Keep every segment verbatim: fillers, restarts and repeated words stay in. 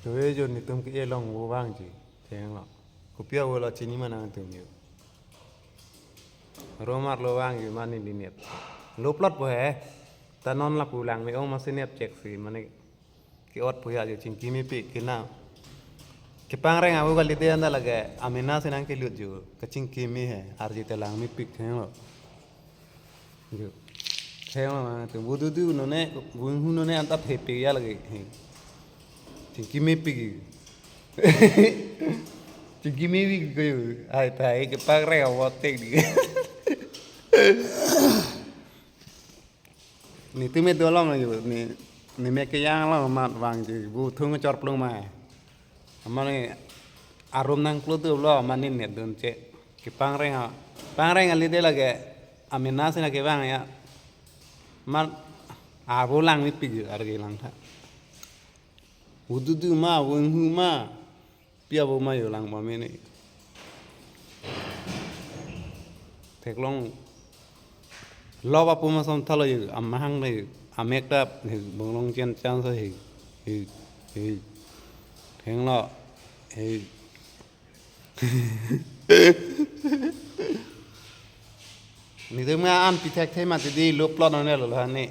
Tuwe jo netum ke-e along vo vangji. Thenglo. Kopi avo lo chini ma nangtum jo. Romar lo vangji mane di net. Lo plot po he. Ta non lapu lang me-ong masi net check si mane ke-ot po ya jo chingki mepik ke na. Kepangreng avo kalite anta lake amena si nangkelut jo. Kachingki me he. Arje te lang mepik thenglo. Jo. Thenglo ma tu. Vo dudu none, vo inghu none anta thepe ya lake. He. Chingki mepik. Chingki mepik ko jo. Ai ta, ai kepangreng avo tek di. Netum me dolong jo. Ne, ne me kejang lo amat vangji. Vo thung chorplung ma. Amat ne arum nangklo tu lo amat ne net dun che. Kepangreng a, pangreng kalite lake amena si nangkevang ya. Amat avo lang mepik jo arje lang tha. Vo dudu ma, vo inghu ma. Pi avo ma jo lang ma mene. Theklong. Lo ba pu ma som thalo jo, amahang le jo, amek tap, jo, bonglong chen chan so jo, jo, jo. Thenglo, jo. Netum ke an pi thekthe mati di lo plot none lo lo ne.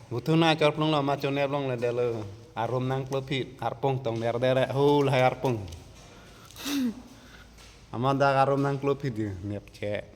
Vo thung nangchorplung lo ma chonep longle det lo. Arum nangklo phit, arpong tong der der ho lahai arpong. Amat dak arum nangklo phit jo, nep che.